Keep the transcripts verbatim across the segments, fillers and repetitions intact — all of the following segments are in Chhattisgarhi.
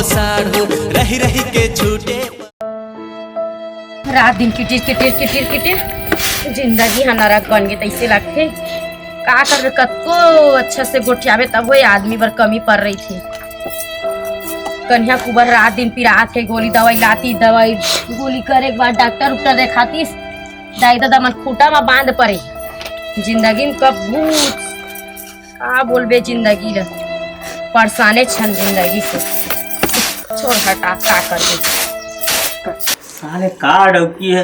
साढ़ू रही रही के छूटे। रात दिन किटिर किटिर किटिर किटिर, जिंदगी ह नरक बन गे तइसे लगथे। का करबे, कतको अच्छा से गोठियाबे तब वो आदमी बर कमी पर रहिथे। कन्या कुबर रात दिन पिरात हे, गोली दवाई लाती, दवाई गोली करे के बाद डॉक्टर उक्टर देखातीस, दाई ददा मन खूंटा म बांध परे। जिंदगी म कब भूत का बोलबे जिंदगी ल, परेशाने छन जिंदगी से। छोड़ हटा, का करबे। साले का डौकी हे,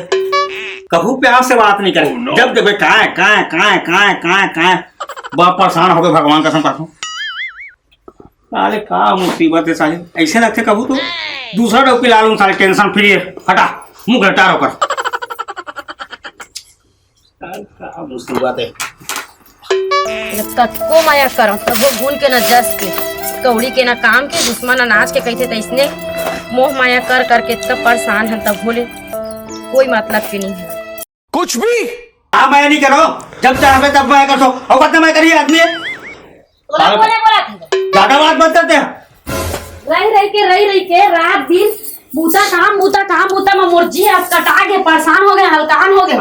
कहूँ प्यार से बात नहीं करे। जब देखबे काय काय काय काय काय काय, बड़ा परेशान होबे भगवान कसम कहूँ। साले का मुसीबत हे साले, ऐसे लगथे कहूँ तो दूसरा डौकी ला लूँ साले, टेंशन फ्री हे। हटा, मुंह घटा ओकर। का मुसीबत हे। कतको मया करंव, तभो गुन के न जस के, कौड़ी के न काम के, दुश्मन अनाज के कहिथे तइसने। मोह माया कर करके इतना परेशान हन, तभो ले कोई मतलब के नहीं हे। कुछ भी। हाँ, मया नहीं करो, जब चाहबे तब मया करथो। अउ कतना मया करिए आदमी हे। तोला कोने बोला था? ज्यादा बात मत करते हैं। रही रही के, रही रही के रात दिन बूता काम, बूता काम, बूता म मोर जी आज कटा गे, परेशान हो गे, हलकान हो गे।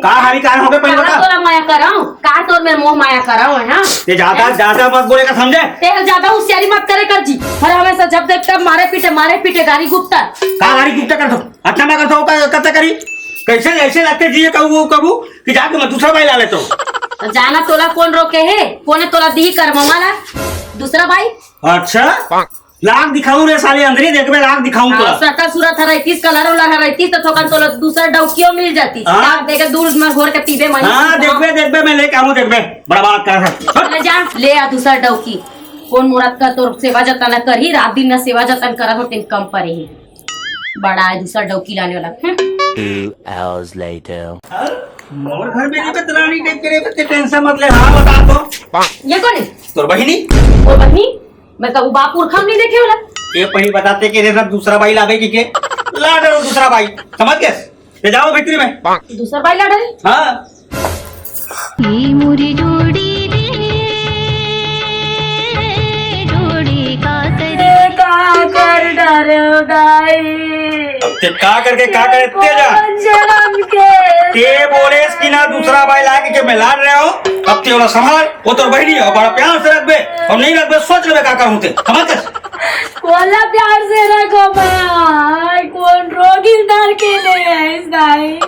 का हलकान हो गे, पहले का बता। तोला मया करंव, का तोर मेर मोह माया करंव, हाँ? ते ज्यादा, हैं? ज्यादा मत बोले का, समझे? ते ज्यादा होशियारी मत करे कर जी। हर हमेशा जब देख तब मारे पीटे, मारे पीटे, गारी गुप्ता। का गारी गुप्ता करथो? अतना मैं करथो, का, कते करी? कैसे, ऐसे लगथे जी, कहू, वो कहू कि जाके मैं दूसरा बाई ला लेथो। तो जाना तोला कोन रोके हे? कोने तोला दी कर ममा ला दूसरा बाई? अच्छा? लाख दिखाऊं रे साले, अंदर ही देखबे, लाख दिखाऊं हाँ, तोला। सकल सूरत हर रहतीस, कलर उलर हर रहतीस, तो थोकन तोला दूसर डौकियो मिल जातीस। हाँ। लाख देके दूध में घोर के पीबे, मनी हाँ, पीबे। देखबे, देखबे, मैं लेके आऊं, देखबे। बड़ा बात कर। ले जा, ले आ दूसर डौकी। कोन मुरत का तोर सेवा जतन करही, रात दिन में सेवा जतन करत हो, तेन कम परे हे। बड़ा हे दूसर डौकी लाने वाला। हम्म। Two hours later. मोर घर में नहीं बे, रानी टाइप के रे, बच्चे टेंशन मत ले। हाँ, बता तो। ये कोन हे? तोर बहिनी। ओ बहिनी? मैं कभू बाप पुरखा म नहीं देखे होला। ये पहिली बताते कि रे सब दूसरा बाई लाबे कि के? ला डरो दूसरा बाई, समझ गेस? ले जाओ भीतरी में। दूसरा बाई ला डरे? हाँ। ये मुरी जोड़ी रे, जोड़ी का तरी। का कर डरे दाई? अब ते का करके का करे, ते जा। कौन जन्म के ते बोलेस कि ना दूसरा बाई लाके के मैं लान रहे हो, अब ते ओला संभाल, वो तोर बहिनी हे, बड़ा प्यार से रखबे, अउ नहीं रखबे, सोच लेबे का करहूं ते, समझ गेस? कोला प्यार से रखो भाई, कोन रोगी डर के ले आइस दाई?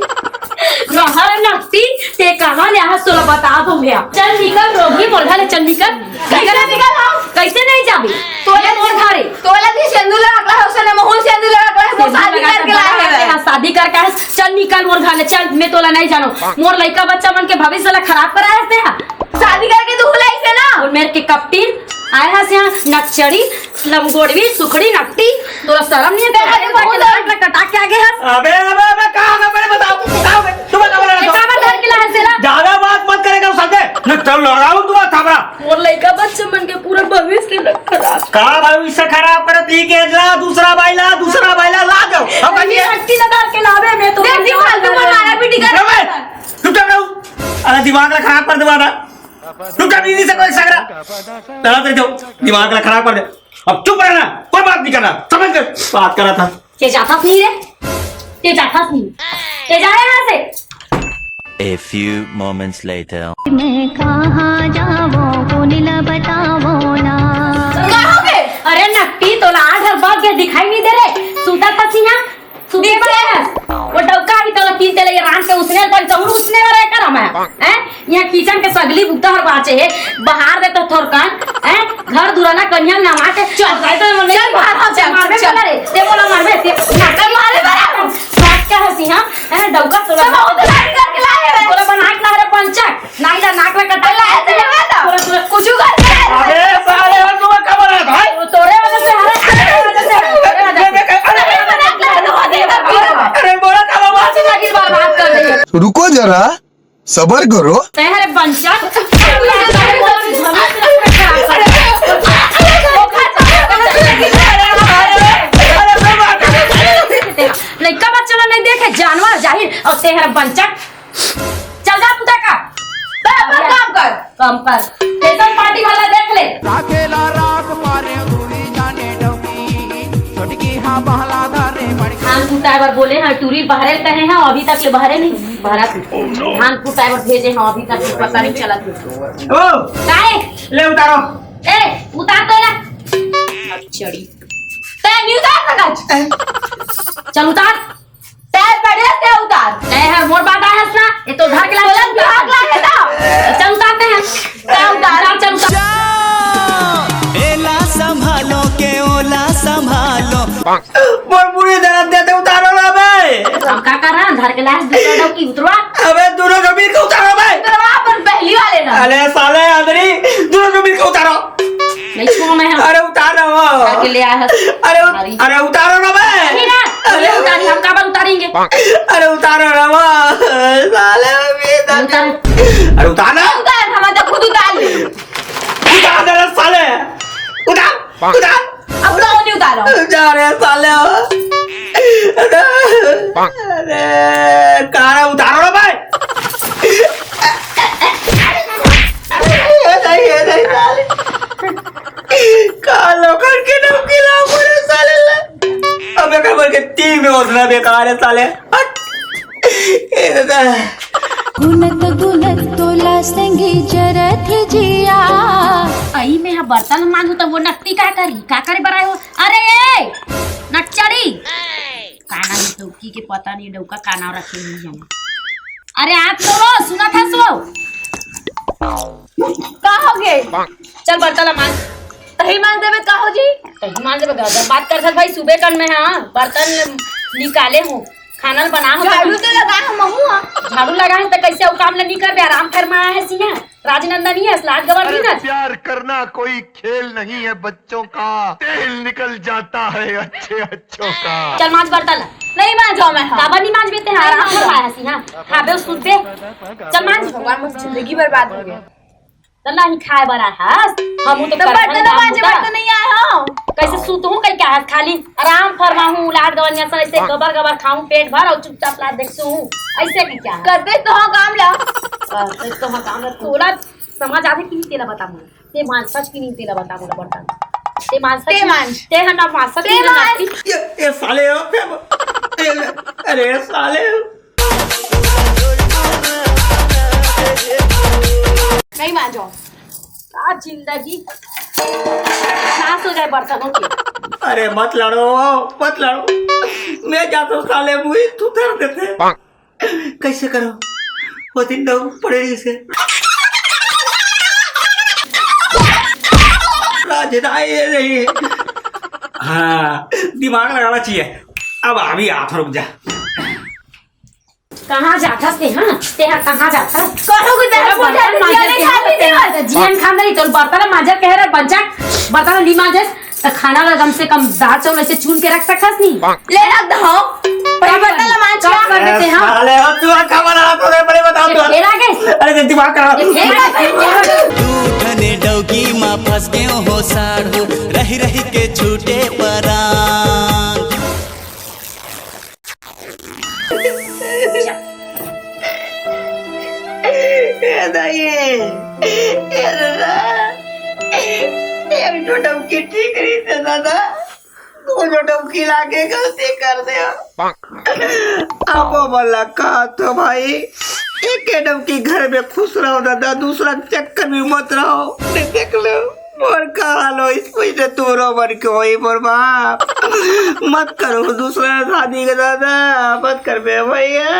रहर नकटी, ते कहाँ ले आहा, तोला बता दूं भैया। चल निकल रोगी, मोर घर ले चल निकल। कैसे निकल हम? कैसे नहीं जाबे? तोला मोर घरे। तोला भी सेंदूर लगा के लाए, उसने महूल सेंदूर लगा के लाए, वो सेंदूर शादी लगा के करके लाए बाहर हैं। गए हैं, शादी करके आए। चल निकल मोर घर ले, चल, मैं तोला नहीं जानो। मोर लइका बच्चा मन के भविष्य ला खराब कराए हस ते हा। शादी करके तू भुलाइस हे ना। अउ मेर के कपटीन आए हस यहाँ नकचड़ी, लमगोड़वी, सुखड़ी, नकटी, तोला शरम नहीं हे? ते हरे बहुत नाक ला कटा के आगे हस। अबे, अबे, अबे, का, अबे, पहले बताओ, बताओ बे, तू बता, बता, ये बता। काबर धर के लाए हस तेला? ज्यादा बात मत करेगा, समझे? न तो लड़ाऊं तुम्हारा थापड़ा। मोर लइका बच्चा मन के पूरा भविष्य ल खराब। का भविष्य खराब करत ही के? ला, दूसरा बाई ला, दूसरा बाई ला, ला दो। अब ये ये हट्टी ना डाल के लावे, मैं तो देख, दिमाग तुम मारा पीटी कर। अबे, चुपचाप रहो। अरे, दिमाग ला खराब कर दे वाला। चुपचाप, दीदी से कोई झगड़ा। चला, तेरे दो, दिमाग ला खराब कर दे। अब चुप रहना, कोई बात नहीं करना, समझ गए? बात कर रहा था। ते जाथस नहीं रे, ते जाथस नहीं, ते जा यहाँ से। A few moments later. मैं कहाँ जावो, कोन ला बतावो ना। का हो गे? अरे नकटी, तोला आठ हर बात के दिखाई नहीं दे रे। सूता था सिंहा, सूते दिखे। बड़ा है। वो डौका भी तोला तीन तेले ये राम के उसने पर कहूँ उसने वाला है करा मैं। हैं? यहाँ किचन के सगली बुता हर बाचे हे, बाहर दे तो थोरकन, हैं? घर दुराना कन्या नामा के चल, जाए तो नहीं चल, बाहर हो, चल, मारबे चल। बोला रे, ते बोला मारबे, ते नाटक मारे बड़ा। बात क्या हंसी, हाँ? हैं, डौका तोला सब बहुत शादी करके लाए हैं। तोला बना के ला रे पंचक, नाई ला नाक में कटा ला, लाए थे ना तो। तोला, तोला कुछ कर दे। अबे साले, वो तुम्हें क्या बोला था? वो तोरे वजह से, हरे, तोरे वजह से, तोरे वजह से। अरे, अरे, अरे, अरे, बोला था, बाबा। बात कर रही है। रुको जरा, सबर करो। तैं हरे बंचा। लइका बच्चा ला नहीं देखे, जानवर जाहिल, अउ तैं हरे बंचा। चल जा पुता का। तैं अपन काम कर। काम कर। फैशन पार्टी वाला देख ले। राखेला राख पारे दुई जाने डौकी। धान कुटाए बर बोले हंव, टूरी ल बहरे ल कहे हंव, अभी तक ले बहरे नहीं बहरत। धान कुटाए बर भेजे हंव, अभी तक ले पता नहीं चलत हे। ओ! काहे? ले उतारो। ए, उतार तो एला। चढ़ी। तैं नहीं उतार सकत। चल उतार। तैं बढ़िया से उतार। तैं हर मोर बाद आए हस ना, ये तो धर के ला। तोला उतार। चल उतारते हैं। तैं उतार। चल, चल उतार। एला संभालो के ओला संभालो। मोर पूरी दर्द देते, उतारो ना बे। हम का कर रहा है? धर के लाश दूसरा डौकी उतरवा। अबे दोनों जमीन को उतारो बे। उतरवा अपन पहली वाले ना। अरे साले आदरी, दोनों जमीन को उतारो। नहीं छुआ मैं हम। अरे उतार ना वो। धर के ले आया है। अरे उ-, भारी। अरे उतारो ना बे। नहीं ना, अरे नहीं उतारी, हम काबर उतारेंगे? अरे उतारो ना वो। साले बेटा। उतार। अरे उतार ना। उतार, हम तो खुद उतार ले। उतार दे रे साले। उतार, उतार। अब तो नहीं उतारो। जा रे साले। अरे, अरे, कारा उतारो ना भाई। ये नहीं, ये नहीं, साले। कालो करके डौकी ला पूरे साले ला। अबे कर बोल के तीन में हौसला बेकार है साले। हट। ए दादा। गुनत गुनत तोला संगी जरत हे जिया। अई में हा बर्तन मांजू त वो नकटी का करी, का करे बर आए हो? अरे ए नटचड़ी, का नाम है डौकी के, पता नहीं डौका का नाम रखे हुई है। अरे आप तो वो सुना था सो। का हो गे? चल बर्तन ला मांज। तही मांज देबे का हो जी? तही मांज देबे, गजब बात कर सक भाई, सुबह कन में हाँ बर्तन निकाले हूँ, खाना बना हूँ। झाड़ू तो लगा हूँ महू हाँ। झाड़ू लगा है तो कैसे वो काम ला नहीं करबे? आराम फरमाया है सिया, राजनंदनी है, लाज गवा नहीं ना। प्यार करना कोई खेल नहीं है बच्चों का, तेल निकल जाता है अच्छे अच्छों का। चल मांज बर्तन ला। नहीं मांजो मैं हाँ। काबर नहीं मांजबे ते? आराम फरमाया है सिया, खाबे सुतबे। चल मांज। भगवान मोर जिंदगी बर्बाद हो गया। त नहीं खाए बर आए हस, हमू तो त करथन बर्तन काम मांजे बूता। बर तो नहीं आए हो। कैसे सुतहूँ कई क्या हस, खाली आराम फरमाहूँ, लाद गवनिया से ऐसे हाँ। गबर गबर खाऊँ पेट भर और चुपचाप लाद देखसू हूँ, ऐसे की क्या हस? करते तो हाँ काम ला। करते तो हाँ काम ला, तोला समझ आवे कि नहीं तेला बता मोला। ते मांज सच कि नहीं तेला बता मोला बर्तन। ते मांज सच ते कि मांज। ते हन ना मांज सच ते कि नहीं मांज। मांज। ये, ये साले हो, ए, अरे साले हो। नहीं मांजो। का जिंदगी नाश हो जाए बर्तनों की। अरे मत लड़ो, मत लड़ो। मैं जाता हूँ साले, मुझे तू धर देते। कैसे करो? वो दिन लोग पड़े रही से। राजधानी ये नहीं है। हाँ, दिमाग लगाना चाहिए। अब अभी हाथ रुक जा। कहाँ जाथस ते, हाँ? ते हा कहाँ जाथस? कहाँ को जाथस? तोरा बर्तन मांजे के, हाँ, ते हा जियन खान रही, तोर बर्तन मांजे के रे बच्चा, बर्तन नी मांजे, त खाना ला कम से कम दाल चावल ऐसे चुन के रख सकथस नी। ले रख दो। पर बर्तन ला मांज का कर देते, हाँ? साले, अब तू का बना तो रे, बड़े बता तू। ये फेर आ गए? अरे, दिमाग खराब। ये फेर आ गए? दू ठने डौकी मा फंस गए हो साढ़ू, रही रही के छूटे परान। ए दाई, ए दादा, एक ठो डौकी ठीक रही थे दादा, दू ठो डौकी लाके गलती कर दे। अब बोला का तो भाई, एक डौकी घर में खुश रहो दादा, दूसरा के चक्कर में मत रहो। नहीं देख लो। मोर का हाल होइस, वइसे तोरो मन के होई, मोर बाप। मत करो दूसरा शादी के दादा, मत करबे भैया।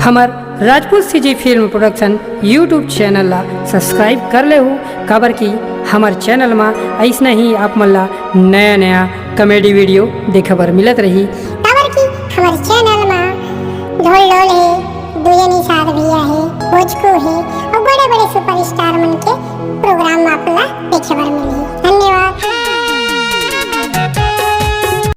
हमर Rajput CG film production YouTube channel ला सब्सक्राइब कर लेहू, काबर कि हमर चैनल मा अइसना ही आप मन ला नया नया कॉमेडी वीडियो देखे बर मिलत रही। काबर कि हमर चैनल मा ढोल ढोल हे, दुयनी साथ भैया हे, भोजकू हे अउ बड़े बड़े सुपरस्टार मन के प्रोग्राम आप ला देखे बर मिलही। धन्यवाद।